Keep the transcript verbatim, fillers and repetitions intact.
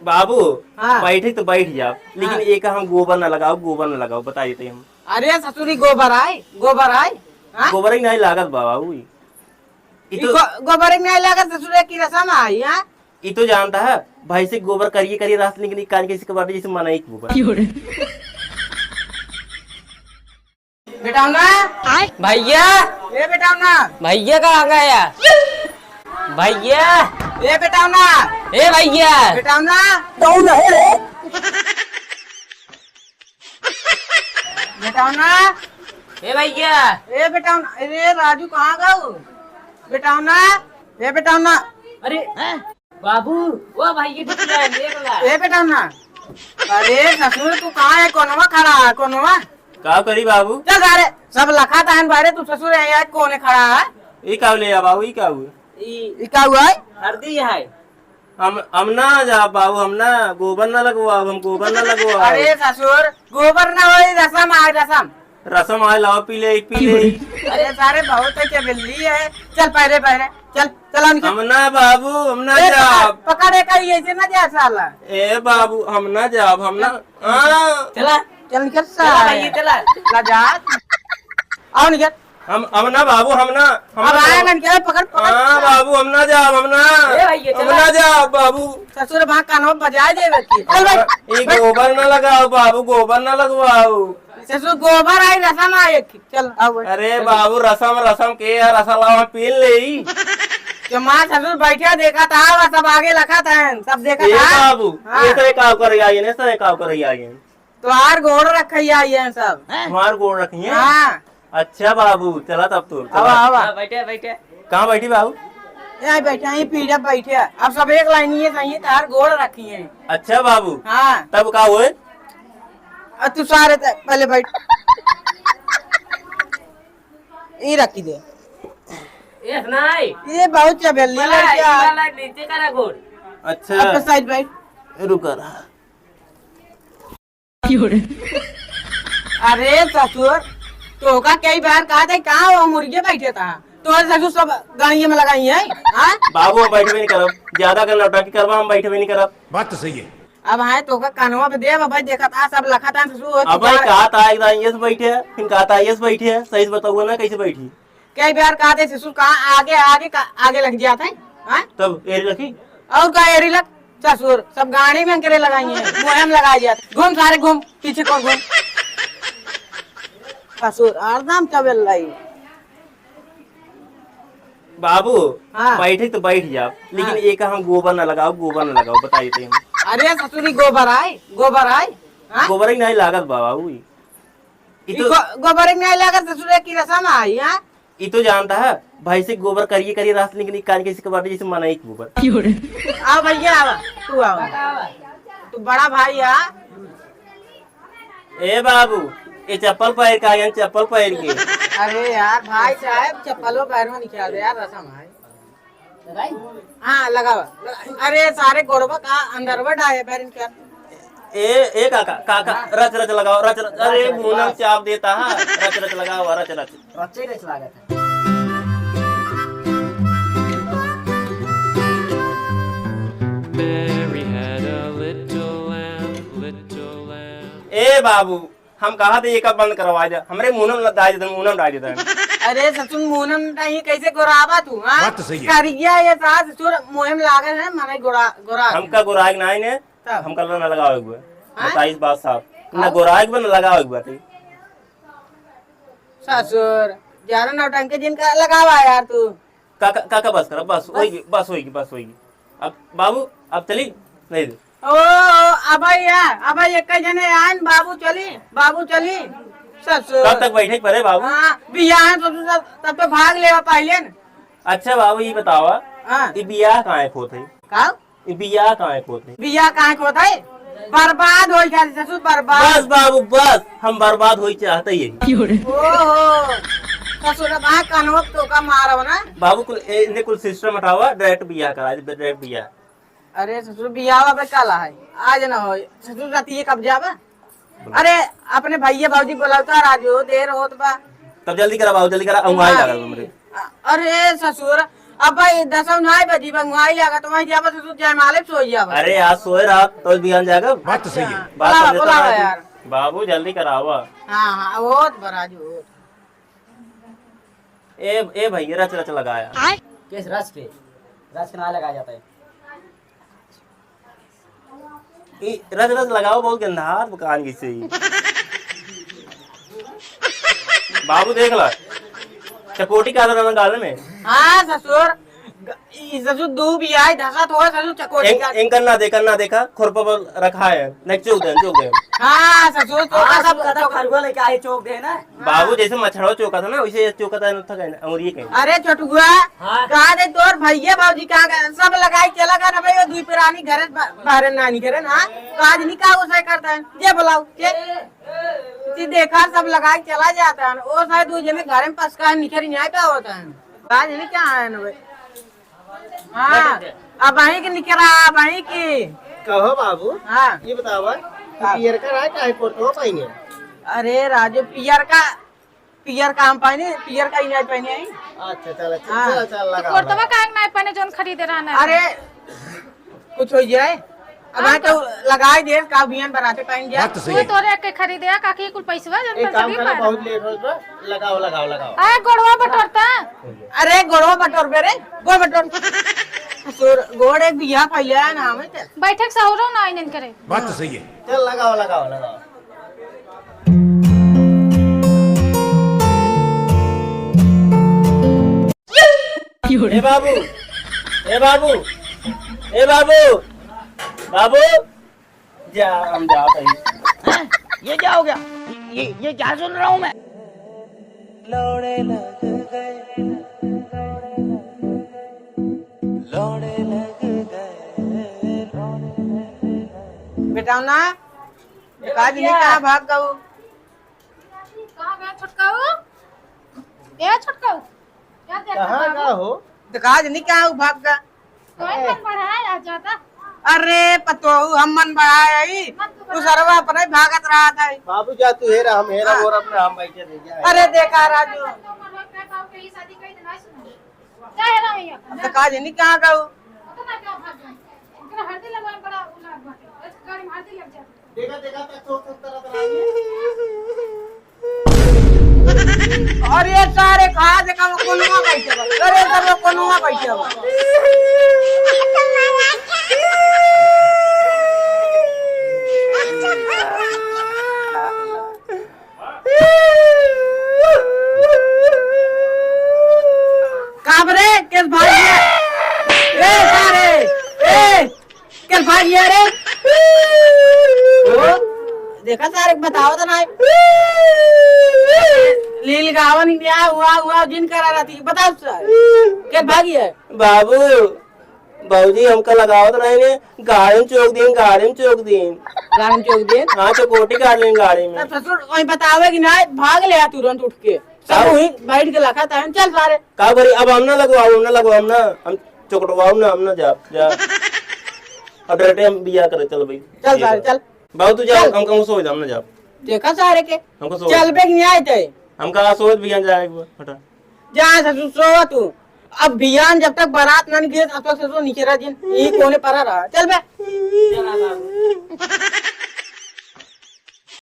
बाबू, हाँ। बैठे तो बैठ जाओ, लेकिन हाँ। एक हम गोबर ना लगाओ, गोबर ना लगाओ, बता देते हम। अरे ससुरी, गोबर आए, गोबर आए, हाँ? गोबर ही नहीं लागत बा बाबू। ई ई तो गो-, गोबर ही नहीं लागत ससुरे की रसम आई, हाँ? ई तो जानता है, भाई से गोबर करिए करिए रास्ते निकली कान के इसके बारे जैसे मना ही गोबर। बेटौना। आय। भैया। ए बेटौना। भैया कहाँ गया? भैया। ए बेटौना। ए भैया। बेटौना। कौन है रे? बेटौना। ए भैया। ए बेटौना, अरे राजू कहाँ गऊ? बेटौना। ए बेटौना। अरे। बाबू, ओ भाई, ये तो पूरा है, देख ला। ए बेटौना, अरे ससुर, तू कहाँ है? कोनवा खड़ा है, कोनवा? का करी बाबू? चल सारे, सब लखा तहन बारे, तू ससुर है, यहाँ कोने खड़ा है? ई का ले आ बाबू, ई का हुआ? ई ई का हुआ है? हरदी है। हम, हम ना जाब बाबू, हम ना, गोबर ना लगवाब, हम गोबर ना लगवाब। अरे ससुर, गोबर ना होई, रसम आए, रसम। रसम आए, लाओ पी ले, पी ले। अरे सारे, बहुत है क्या बिल्ली है। चल पहले, पहले चल, चला निकल। हम ना बाबू, हम ना ए, जाब। पकड़, पकड़, एक ही ऐसे ना जा साला। ए बाबू, हम ना जाब, हम ना। हाँ। चला। चल निकल चला साला। भाई, चला। ला जा। आओ निकल। हम, हम ना बाबू, हम ना, हम अब ना आए जाब। मन के पकड़, पकड़। हाँ बाबू, हम ना जाब, हम ना। ए भाई, ये हम चला। ना जाब बाबू। ससुर वहाँ कानवा बजाए देवे की। चल भाई। ई गोबर ना लगाओ बाबू, गोबर ना लगवाओ। ससुर गोबर आई, रसम आई एक। चल, आओ बैठ। अरे बाबू, रसम, रसम के यार, रसम लाओ, हम पी ले। के माँ ससुर बैठा देखा था, वह सब आगे लखा था, सब देखा ए था। बाबू, हाँ। ऐसे का करे आई, ऐसे का करे आई। तोहार गोड़ रखैया ये सब। हमार गोड़ रखी है? हाँ। अच्छा बाबू, चला तब तो, आवा, चला। आवा। हाँ, बैठे, बैठे। कहाँ बैठी बाबू? यहाँ बैठे, यहीं पीढ़े बैठे। अब सब एक लाइन ये सही है, तोहार गोड़ रखी है। अच्छा बाबू। हाँ। तब का होए? अब तू सारे त-, पहले बैठ। ये रखी दे। ये नहीं। ये बहुत चबेली बड़ा, लड़किया ये है। वाला नीचे करा गोड़। अच्छा। अब तो साइड बैठ। रुका रहा। अरे ससुर, तोहका कई बार कहा था, कहाँ वो मुर्गे बैठे था? तोहरे ससुर सब गाड़िये में लगाई है, हाँ? बाबू, हम बैठबे नहीं करब, ज्यादा अगर नौटंकी करबा, हम बैठबे नहीं करब। बात तो सही है। अब हाँ, तोहका कानवा पे दे, अब भाई देखा था, सब लखा था ससुर। अब भाई कहा था, एक दाई ये से बैठे, फिर कहा था ये से बैठे, सही से बताऊंगा ना कैसे बैठी। कई बार कहा थे ससुर, कहाँ आगे, आगे का, आगे लग जात है, हाँ? तब एरी रखी? और का एरी लग? ससुर, सब गाड़ी में करे लगाई है, मुँहे में लगा जात। घूम सारे घूम, पीछे को घूम। ससुर, हरदम चबेल रही। बाबू, हाँ। बैठे तो बैठ जाओ, लेकिन हाँ। एक हम गोबर ना लगाओ, गोबर ना लगाओ, बताइए तो हम। अरे ससुरी, गोबर आए, गोबर आए, हाँ? गोबर ही नहीं लागत बा बाबू। ई ई तो गो-, गोबर में नहीं लागत ससुरे की रसम आई, हाँ? ई तो जानता है, भाई से गोबर करिए करिए रास्ते निकली कान के इसके बारे जैसे मना ही गोबर। आओ भैया, आवा, तू आवा। तू बड़ा भाई है। ए बाबू, ये चप्पल पहन के आए हैं, चप्पल पहन के। अरे यार, भाई साहब, चप्पलो पैर में निकाल दे यार, रसम है। हाँ, लगावा। अरे, सारे गोड़वा का अंदरवा डाले पैर इनके। ए, ए काका, काका, हाँ। रच रच लगाओ, रच रच। अरे, रच रच, मुंह में बस। चाप देता है, रच रच लगाओ, रच रच। रचे रच लागत है। Mary had a little lamb, little lamb. ए बाबू, हम कहा थे, ये कब बंद करवा दे? हमरे मुंह में डाल देते, मुंह में डाल देते हैं। अरे ससुर, मुंह में नहीं, कैसे गोराबा तू, हाँ? बात तो सही है। करिया ये सास ससुर मुंह में लागल है, मने गोरा, गोरा। हमका गोराग नहीं ने, तब? हमका ना लगावे हुए। हाँ? बताइस बात साफ। ना हाँ? गोराग बन लगावे हुए थे। ससुर, ज्यादा नौटंकी जिनका लगावा यार तू। काका, काका, बस कर, बस, बस। होइगी, बस होइगी, बस होइगी। अब बाबू, अब चली? नहीं दे। ओ, ओ, अबे या, अबे एक जने आन, बाबू चली, बाबू चली। ससुर। कब तक बैठे पड़े बाबू? हाँ, बियाह है, ससुर, तब, तब तो भाग लेवा पहले न। अच्छा बाबू, ये बतावा, हाँ। ये बियाह काहे होत है? का? ये बियाह काहे होत है? बियाह काहे होत है? बर्बाद होई जाती ससुर, बर्बाद। बस बाबू, बस, हम बर्बाद होई चाहते ही। ओहो, ससुर, बा कानवा तो का मारव ना। बाबू, कुल, ए, इन्हें कुल सिस्टम हटावा, डायरेक्ट बियाह करा दे, डायरेक्ट बियाह। अरे ससुर, बियाह अबे काला है, आज ना होई। ससुर, राती ये कब जाबा? अरे, अपने भैया भौजी बोलौता राजू, देर होत बा। तब जल्दी करा बाबू, जल्दी करा, हम आए हाँ। लागल हमरे। अरे ससुर, अब भाई, दसौ नाई बजी, बंगवाई लागत, वहीं जाबा ससुर जयमाले पे सोई जाबा। अरे, आज सोए रहा, तो बिहान जागब। बात तो सही है। अच्छा, बात बोला, समझता बोला ना यार। बाबू, जल्दी करावा। हाँ, हाँ, होत बा राजू, होत। ए, ए भैया, रच रच लगाया। आय? किस रच के? रच के ना लगाया जाता है। ई रच रच लगावा, बहुत गंधात बा कान की से ई। बाबू देख ला, चकोटी का रहा गाल में। हाँ ससुर, ग-, ई ससुर दू भी आई धसा तो है ससुर चकोटी इन-, का। इनकर ना देखा, ना देखा, खुरपा पर रखा है, नहीं चोक दे, चोक दे। हाँ ससुर, तो हाँ, का सब सब कहता खरुआ लेके आए चोक दे ना। बाबू जैसे मच्छरवा चोका था ना, वैसे ये चोका था, ना था कहना, और ये कहीं। अरे छोटुआ, हाँ। कहा दे तोर भैया भौजी कहाँ गए? सब लगाई चला गए ना भाई, वो दुई प्राणी घरे बा-, बाहरे ना निकरे ना। तो आज नहीं कहा उसे करता है, जे बुलाओ, जे। जी देखा सब लगाई चला जाता है, वो शायद दो जने घरे में पसका है, निकरी नहीं पावता है। आज नहीं क्या है ना भाई। हाँ, अब वहीं के निकरा, अब वहीं के। कहो बाबू, हाँ। ये बतावा कि हाँ। पियरका रहा चाहे कोटवा पाएंगे? अरे राजू, पियरका, पियरका हम पाएंगे, पियरका ही नहीं पाएंगे। अच्छा, चल, अच्छा, हाँ। चल, चल, तो लगा, कोटवा लगा। काहे के नहीं पाने, जोन खरीदे रहना है? अरे, कुछ हो जाए, अब हाँ, तो तो लगाई दे, का बिहान बनाते पाएंगे। बात तो सही वो है। तोरे के खरीदे, काकी कुल पैसवा, जोन एक पैसा काम भी करो, पाए। बहुत लेट हो गया, लगाओ, लगाओ, लगाओ। अरे, गोड़वा बटोरता। अरे गोड़वा बटोर बे रे, गोड़ बटोर। ससुर, गोड़ एक बिया फैला है ना हमें ते। बैठक सहरो ना आइन करे। बात तो सही है। चल लगाओ, लगाओ, लगाओ। ए बाबू, ए बाबू, ए बाबू, बाबू। जा, हम जात हई। हैं? ये क्या हो गया? ये, ये क्या सुन रहा हूँ मैं? बेटौना, काज नहीं कहाँ भाग गऊ? कहाँ गया छोटकाऊ? ए छोटकाऊ, क्या देखता कहाँ बाबू? का हो? तो काज नहीं कहाँ भाग गया? कोई मन बढ़ाए आ जाता। अरे पतोहू, हम मन बढ़ाए आई। मत तू तू बना। सरवा अपने भागत रहा था। बाबू जा तू हेरा, हम हेरा हाँ। और अपने हम बैठे रह गया। अरे देखा राजू। तो मन लगता है बाबू के ये शादी कही तो नहीं सुना। जा हेरा भैया। अब तो काज नहीं कहाँ गऊ? पता ना क्या भाग गए। इनका हल्दी लगवाए बड़ा उलाद बाटे। गाड़ी में हल्दी लग जाती। देखा, देखा, तक तो सब तरह तरह की। अरे सारे खा देखा, वो कोनुआ बैठे बा। अरे सब लोग कोनुआ बैठे बा। का बरे, केस भाई है? ए सारे, ए! चल भाग ये रे। ओ, देखा सारे बताओ तो ना। लील गावन इंडिया हुआ, हुआ जिन करा रहती। बताओ सर। चल भाग ये। बाबू, बाबूजी हमका लगावत रहे ने, गाड़ी में चोक दिन, गाड़ी में चोक दिन। गाड़ी में चोक दिन? हाँ, चकोटी काट लेन गाड़ी में। तब ससुर वही बतावे कि ना, भाग ले आ तुरंत उठ के। सब का? वही बैठ के लखा था, चल सारे। का बरी, अब हम ना लगवाओ, हम ना लगवाओ, हम ना, हम चोकटवाओ ना, हम ना जाब, जा। अब डरते हम बिया करे, चल भाई। चल ये सारे, कर। चल। बाबू, तू जा, चल। हम कहूँ सो जा, हम ना जाब। देखा सारे के। हमको सो चल बे नहीं आए थे। हम कहा सो बिया जाए, हटा। जा ससुर, सो तू। अब बियान जब तक बारात ना निकले, तब तक ससुर नीचे रह जिन। यही कोने पड़ा रहा। चल बे।